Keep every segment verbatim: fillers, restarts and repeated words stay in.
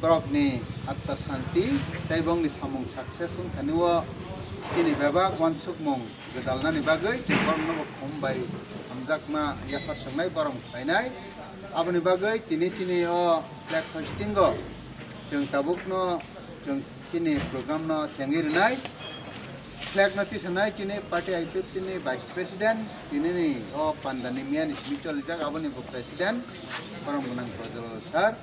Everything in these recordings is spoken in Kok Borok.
Borokni atma santi tei bongni samung success wngthani o chini bebak uansukmung gwdalnani bagwi chwng borokno bo khum bai hamjakma yaphar swngnai borom khlainai. Aboni bagwi tini chini o flag hoistingo chwng tabukno chwng chini program no chengwi rwnai. Flag no tisanai chini party I P F T ni vice president, tini ni o panda ni miya ni simi cholijak, aboni bo president, borom gwnang Prajalal sir.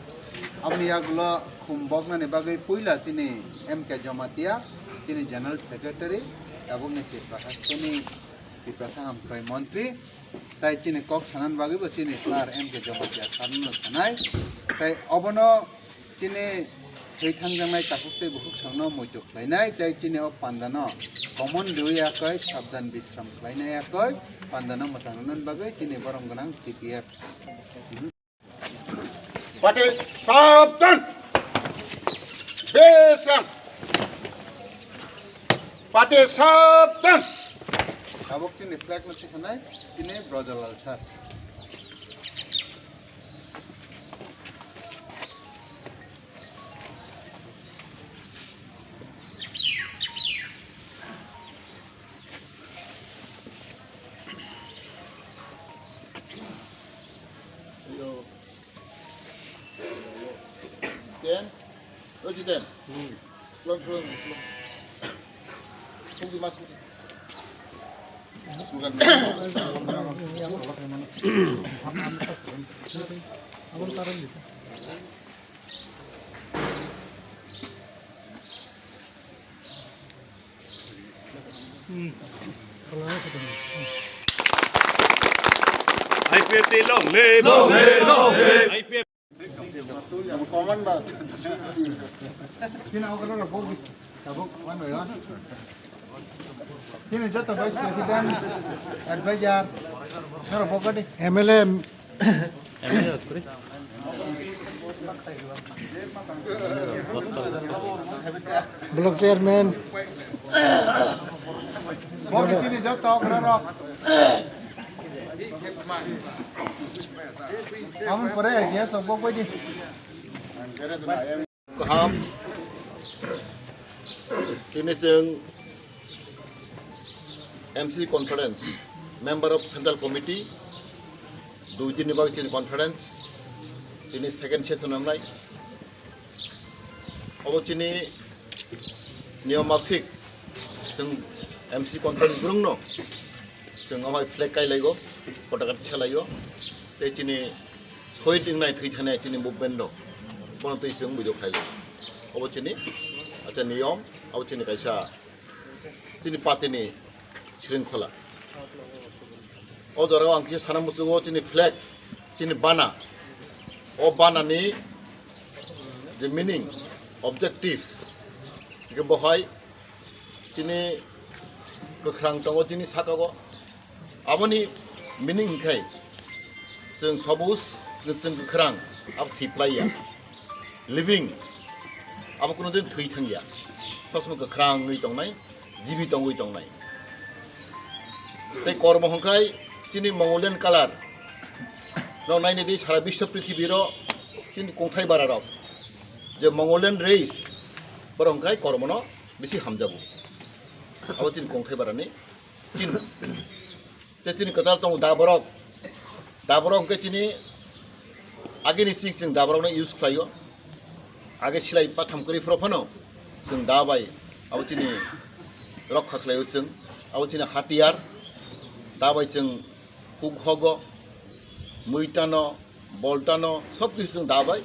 Aboni yagulo khum boknani bagwi puila chini M K Jamatia, chini general secretary, tabukni Tiprasa, chini Tiprasa hamkrai montri, tai chini kok sanani bagwi bo chini sir M K Jamatia sir no sanai. Tai obono chini thwi thangjaknai takhuk tei bukhuk songno muitu khlainai, tei chini o pandano common riwi yakoi sabdan bisram khlainai yakoi pandano mwchang rwnani bagwi chini borom gwnang T P F. Pate sabdan! Besram! Pate sabdan! Tabuk chini flag no tisanai chini Brojalal sir. Yo. Ten. Oh, Jiten. Hmm. Pulang, pulang, pulang. Tunggu, Mas, tunggu. Bukan. Abang taruh gitu. Hmm. I P F T long live! Long live! Long live! I P F T. Common ba. Kina okra na bog. Tabuk wan ba. Kini joto vice president, advisor, noro bog di. M L A. Block chairman. Bog di chini joto okra rok. Amon pore aja sok bog di. Kaham. Tini chwng M C conference, member of central committee, dui din ni bagwi chini conference, tini second session wngnai. Obo chini niyom mafik chwng M C conference burungno chwng omo flag kailaigo, potaka tisalaigo, tei chini sohid wngnai thwi thanai chini movement rok bono twi chwng bujo khailaigo. Obo chini acha niyom, obo chini kaisa chini party ni shringkhola. O jorao ang kisa sana muchungo chini flag, chini bana. O bana ni je meaning, objective, je bohai chini kwkhrang tongo chini saka o. Aboni meaning hwnkhe chwng sobus, chwng kwkhrang, abo thwi plaiya. Living, abo kuno din thwi thangya. Sosmo kwkhrang wngwi tongnai, jibi tongwi tongnai. Tei kormo hwnkhe chini Mongolian color. Rok nainai di sara biswa prithibiro chini kongthai bara rok. Je Mongolian race, borok hwnkhe kormono bisi hamjago. Abo chini kongthai barani chini. Tei chini kwtal tongo daborok. Daborok hwnkhe chini agini ching ching daborokno use khlaio. Age silai patham kwrwi phuru phano chwng da bai abo chini rokha khlaio chwng. Abo chini hatiyar, da bai chwng huk hogo, mui tano, bol tano, sob kisu chwng da bai,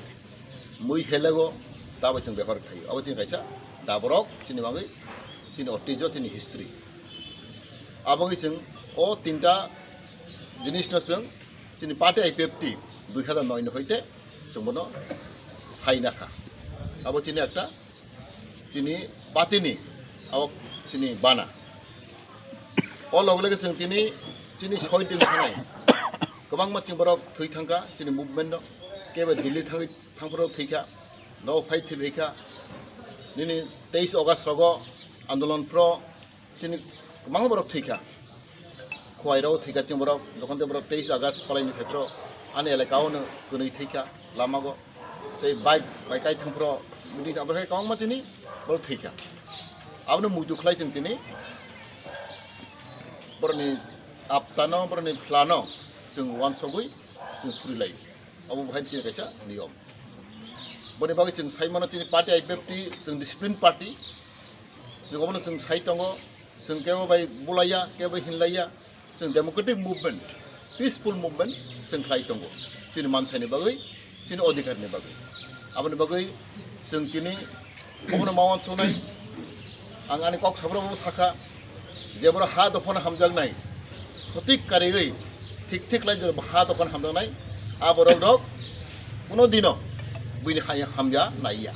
mui helego, da bai chwng bebhar khlaio. Abo chini kaisa daborok chini bagwi chini otijo chini history. Abo wngwi chwng o tinta jinisno chwng chini party I P F T dui hazar noi ni hoite chwng bono saina kha. Abo chini ekta chini party ni abo chini bana. O loge loge chwng tini chini soi twi thanai kwbangma chini borok thwi thangkha chini movement no. Kebo Delhi thangwi thangphuru thwikha, nogo phai thwi kha. Nini teis August rogo andolon phuru chini kwbangma borok thwikha. Khowai rogo thwikha chini borok, jokhon tei borok teis August palaini khetreo ani elaka o no kwnwi thwikha lamago. Tei bike bai kaithang phro bini abo hai kwbangma tini borok thwikha. Abono muitu khlai chwng tini borokni aptano, borokni phlano chwng uansugwi chwng suri lai. Abo bahai chini kaisa niyom. Boni bagwi chwng sai mano chini party I P F T chwng discipline party. Chwng obono chwng sai tongo, chwng kebo bai bulaiya, kebo bai hinlaiya, chwng democratic movement, peaceful movement chwng khlai tongo. Chini manthaini bagwi, chini odhikarni bagwi. Aboni bagwi chwng tini obono ma uansuknai. Ang ani kok sabrokbo sakha, je borok ha dophano hamjaknai, sotik karigwi thik thik lai je ha dophano hamjaknai, a borok rok kuno dino buini hai hamya naiya.